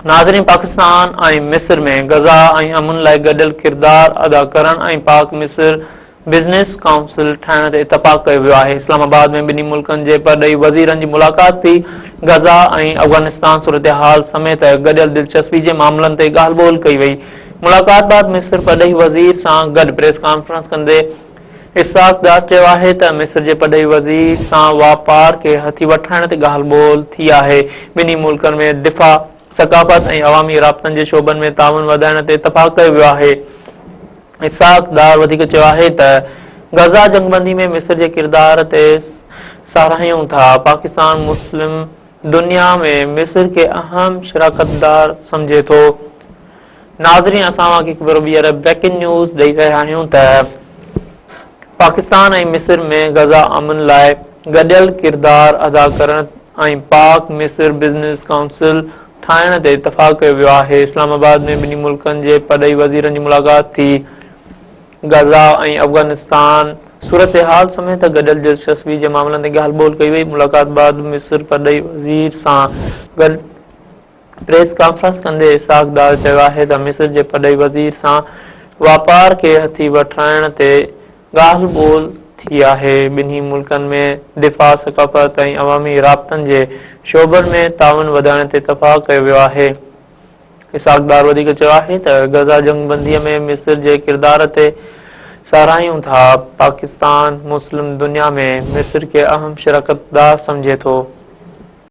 ناظرين پاڪستان ۽ مصر ۾ غزا ۽ امن لاء گڏيل ڪردار ادا ڪرڻ ۽ پاڪ مصر بزنس ڪائونسل ٺاهڻ تي اتفاق ڪيو ويو آهي. اسلام آباد ۾ ٻنهي ملڪن جي پرڏيهي وزيرن جي ملاقات ٿي، غزا ۽ افغانستان صورتحال سميت گڏيل دلچسپي جي معاملن تي ڳالهه ٻولهه ڪئي وئي. ملاقات بعد مصر پرڏيهي وزير سان گڏ پريس ڪانفرنس ڪندي اسحاق ڊار چيو آهي ته مصر جي پرڏيهي وزير سان واپار کي هٿي وٺرائڻ تي ڳالهه ٻولهه ٿي آهي، ٻنهي ملڪن ۾ دفاع، ثقافت ۽ عوامي رابطن جي شعبن ۾ تعاون وڌائڻ تي اتفاق ڪيو ويو آهي. اسحاق ڊار وڌيڪ چيو آهي ته غزه جنگبندي ۾ مصر جي ڪردار تي ساراهيون ٿا، پاڪستان مسلم دنيا ۾ مصر کي اهم شراڪتدار سمجهي ٿو. ناظرين اسان اوهان کي هڪ ڀيرو ٻيهر بريڪنگ نيوز ڏئي رهيا آهيون ته پاڪستان ۽ مصر ۾ غزه امن لاء گڏيل ڪردار ادا ڪرڻ ۽ پاڪ مصر بزنس ڪائونسل ٺاهڻ تي اتفاق ڪيو ويو آهي. اسلام آباد ۾ ٻنهي ملڪن جي پرڏيهي وزيرن جي ملاقات ٿي. غزه ۽ افغانستان صورتحال سميت گڏيل دلچسپي جي معاملن تي ڳالهه ٻولهه ڪئي وئي. ملاقات بعد مصر پرڏيهي وزير سان گڏ پريس ڪانفرنس ڪندي اسحاق ڊار چيو آهي ته مصر جي پرڏيهي وزير سان واپار کي هٿي وٺرائڻ تي ڳالهه ٻولهه ٿي آهي، ٻنهي ملڪن ۾ دفاع، ثقافت ۽ عوامي رابطن جي شعبن ۾ تعاون وڌائڻ تي اتفاق ڪيو ويو آهي. اسحاق ڊار وڌيڪ چيو آهي ته غزه جنگ بندي ۾ مصر جي ڪردار تي ساراهيون ٿا، پاڪستان مسلم دنيا ۾ مصر کي اهم شراڪتدار سمجهي ٿو.